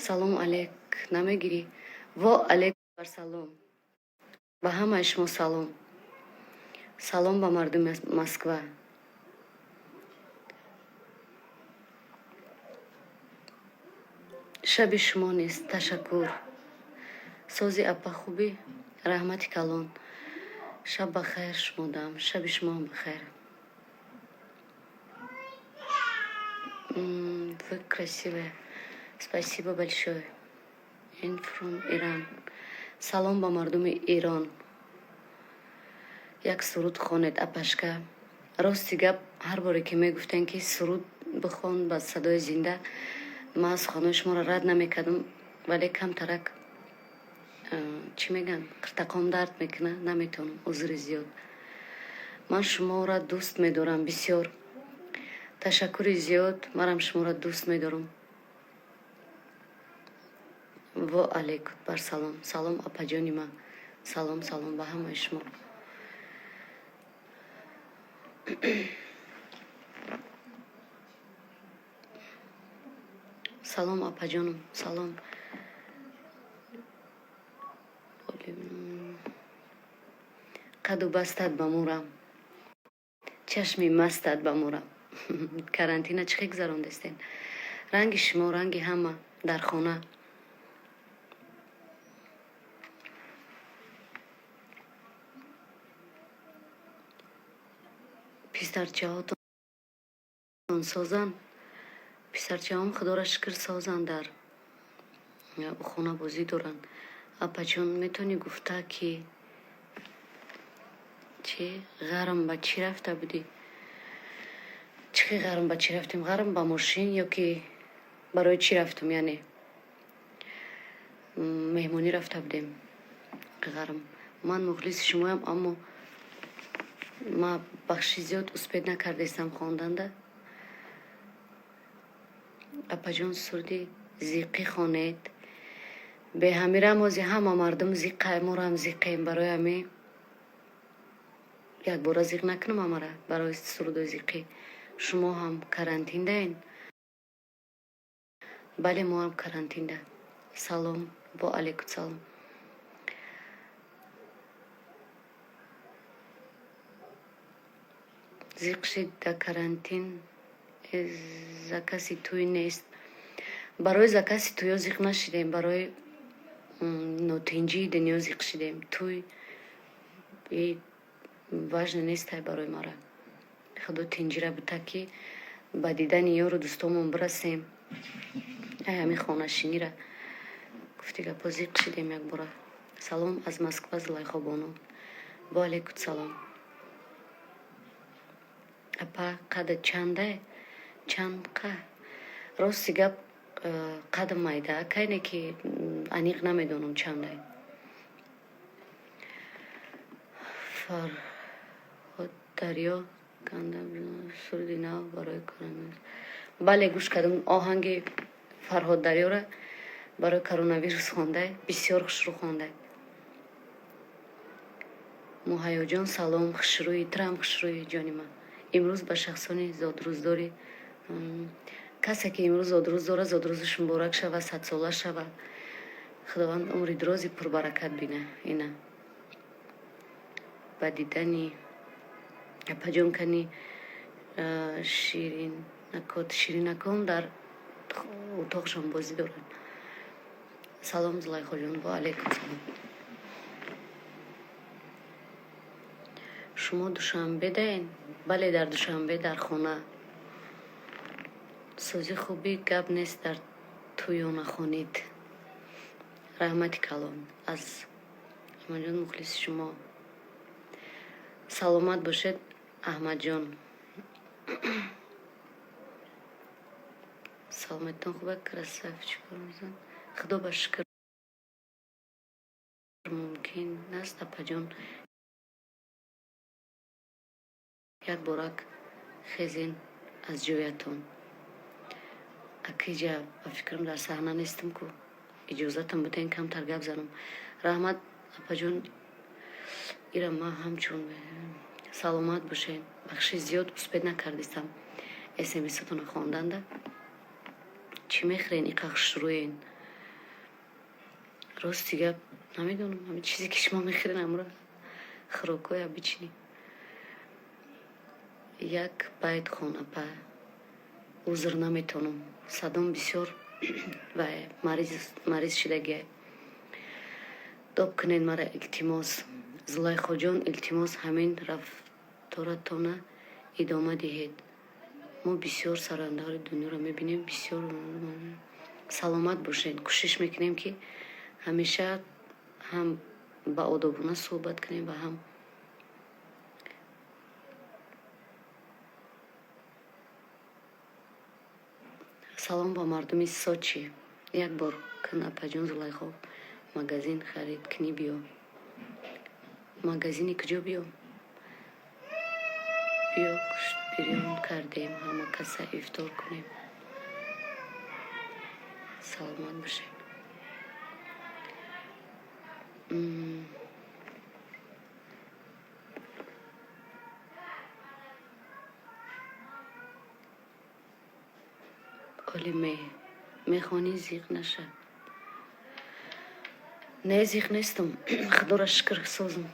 Салом алейк намегирӣ? Во алейк бар салом. Ба ҳамаи шумо салом. Салом ба мардуми Москва. Шаби шумо низ, ташаккур. Сози, апа, хубӣ? Раҳмати калон. Шаб ба хайр шумодам. Шаби шумоам ба хайр. Вы красивая. Спасибо большое. In from Iran. Салом ба мардуми Ирон. Як суруд хонед, апашка. Рости гап, ҳар боре ки мегуфтем, ки суруд бихон ба садои зинда, ман суханҳои шуморо рад намекардам, вале камтарак, чӣ мегӯянд, қиртақом дард мекунад, наметавонам, узри зиёд. Ман шуморо дӯст медорам бисёр. Ташаккури зиёд, манам шуморо дӯст медорам. Во алейкум бар салом. Салом, апаҷони ман. Салом, салом ба ҳамаи шумо. Салом, апаҷонам, салом. Қаду бастат ба мурам, чашми мастат ба мурам. Карантина чӣ хел гузарондестен? Ранги шумо, ранги ҳама, дар хона. Писарчаҳотон созанд? Писарчаҳом, худоро шукр, созанд, дар хона бозӣ доранд. Апаҷон, метавонӣ гуфта, ки чӣ ғарм ба чӣ рафта будӣ? Чӣ хел ғарм ба чӣ рафтем? Ғарм ба мошин ё ки барои чӣ рафтум? Яъне меҳмонӣ рафта будем ғарм. Ман мухлиси шумоям, аммо ма, бахши зиёд, успеть накардестам хонданда. Апаҷон, суруди зиқӣ хонед. Беҳамира мози ҳама мардум зиқа, морам зиқем. Барои ҳами якбора зиқ накунам ҳамара барои сурудои зиқӣ. Шумо ҳам карантиндаен? Бале, мо ҳам карантинда. Салом, во алейкум салом. Зиқ шид да карантин, закази тӯй нест. Барои закази тӯё зиқ нашидем, барои нотинҷии дунё зиқ шидем. Тӯй важно нестай барои мара. Худо тинҷира бита, ки ба дидани ёру дӯстомон бирасем. Ай ҳамин хонашинира гуфти гапо зиқ шидем якбора. Салом аз Москва, Зулайхобону. Во алейкум салом. Апа, қадат чанда? Чанд қа? Рости гап, қадам майда кайне, ки аниқ намедонам чандай. Фарҳод Дарё суруди нав барои коронавирус. Бале, гӯш кардам оҳанги Фарҳод Дарёра, барои коронавирус хондай, бисёр хушрӯ хондай. Муҳайёҷон, салом, хушрӯи трам, хушрӯи ҷони ман. Имрӯз ба шахсони зодрӯздори, касе ки имрӯз зодрӯз дорад, зодрӯзаш муборак шава, садсола шава, Худованд умри дрози пурбаракат бина. Ина ба дидани апаҷон кани ширинакот. Ширинакон дар утоқшон бозӣ доранд. Салом, Зулайхоҷон, ва алайкум салом. Шумо Душанбедаен? Бале, дар Душанбе, дар хона. Сӯзи хубӣ, гап нест, дар тӯёна хонид. Раҳмати калон аз Аҳмадҷон, мухлиси шумо. Саломат бошед, Аҳмадҷон. Саломатитон хуба? Красавчик. Худо ба шукр. Мумкин аст, апаҷон, як борак хезен аз ҷоятон? Акиҷа, ба фикрам, дар саҳна нестам ку, иҷозатам биден камтар гап занам. Раҳмат, апаҷон, ира ман ҳамчун. Саломат бошед. Бахши зиёд, успеть накардистам смсатона хонданда. Чӣ мехӯрен, иқа хушрӯен? Рости гап, намедонам, ҳамин чизе ки шумо мехӯрен, ҳамуро, хӯрокҳои обычный. Як байт хон, апа. Узр, наметонам, садом бисёр ва мариз шидагиай. Доб кунед мара, илтимос. Зулайхоҷон, илтимос, ҳамин рафторатона идома диҳед. Мо бисёр сарояндаҳои дунёро мебинем, бисёр саломат бошед. Кӯшиш мекунем, ки ҳамеша ҳам баодобона суҳбат кунем ва ҳам салом ба мардуми Сочи. Як бор кун, апаҷон Зулайхо, магазин харид кунӣ, биё. Магазини куҷо биё? Биё, гӯшт бирён кардем, ҳама каса ифтор кунем. Саломат бошед. Оли мехонӣ, зиқ наша. Не, зиқ нестам, худоро шукр, созм.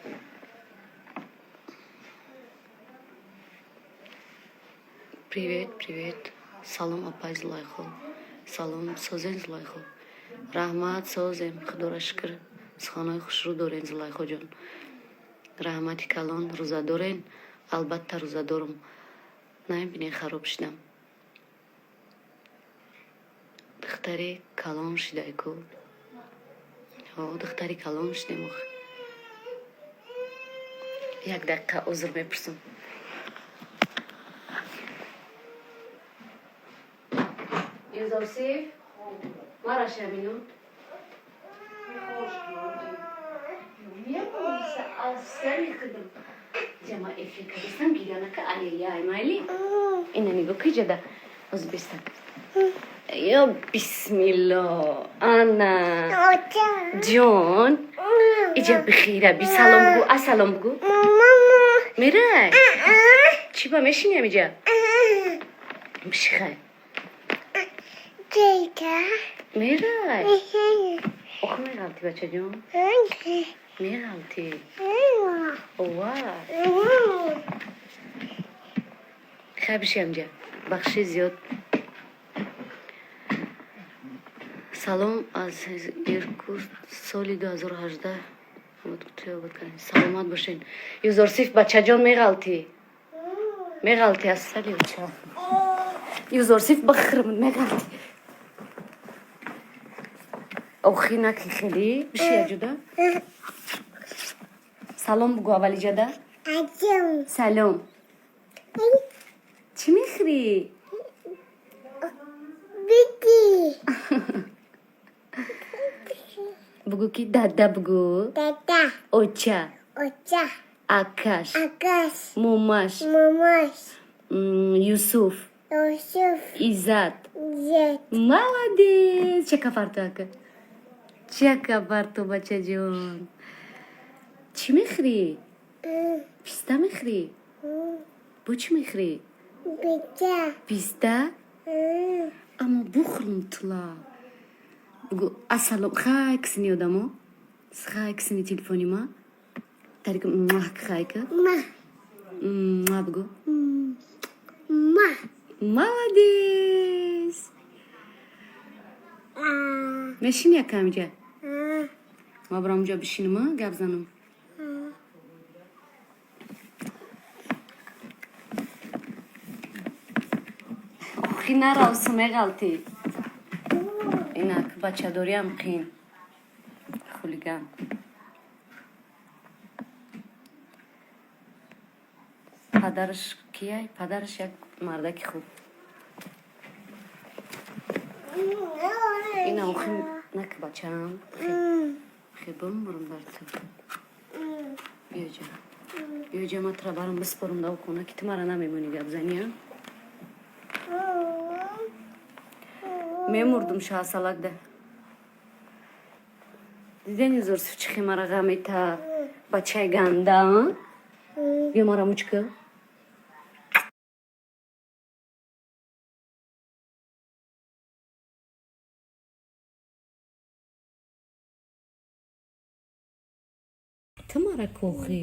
Привет, привет. Салом, апай Зулайхо. Салом, созен, Зулайхо? Раҳмат, созем, худоро шукр. Суханҳои хушрӯ дорен, Зулайхоҷон, раҳмати калон. Рӯза дорен? Албатта, рӯза дорум. Намебинен, хароб шидам. Духтари калон шидай ку. Духтари калон шидем. Ох, як дақиқа, узр мепурсам. Юзосиф, мараша минут. Асали худам ҷама эфир кардастам, гирянака. Аяяй, майли, ина нигоҳ ки ҷада озбеста. Ё бисмилло, ана ҷон, иҷа бихира би, салом бугу, ассалом бугу. Мирай, чӣ ба мешинем иҷа? Бишихай. Мирай, ох, меғалти, бачаҷон, меғалти. Ова, хай, биши амҷа. Бахши зиёд. Салом аз Иркут, соли 2018. Саломат бошед. Юзорсиф, бачаҷон, меғалтӣ, меғалтӣ, ассали оча. Юзорсиф, бихӯрм, меғалтӣ. Охи, наки хеле, биши аҷуда. Салом бугу аввали ҷада. Салом. Чӣ мехӯрӣ? Бити. Бугу ки дада бугу. Дада. Оча. Оча. Акаш. Акаш. Момаш. Мамаш. Юсуф. Юсуф. Иззат. Иззат. Молодец. Чака фарту, ака, чака фарту. Бачаҷон, чӣ мехӯрӣ? Писта мехӯрӣ? Бо чӣ мехӯрӣ? Писта. Писта? Аммо бухӯрм тула. Бугу ассалом, хай кисини одамо, хай кисини телефони ма тарика хайка. Ма. Ма бугу. Ма. Молодец. Мешини якам иҷа? Ма барам ҷо бишинам, гап занам. Охи, наравсу, меғалтӣ. Инак, бачадориам қин, хулиган. Падараш кияй? Падараш як мардаки хуб. Ина, охи, нак, бачаам, хе, бумурум дар ту. Биёҷа, биёҷа, ма тура барам биспорум да хона, ки ту мара намемонӣ гап занӣ, а? Мемурдум шаҳсалакда. Дидени, Зурсиф, чихи мара ғамита, бачаи ганда, биё, мара мучка. Ту мара кохӣ.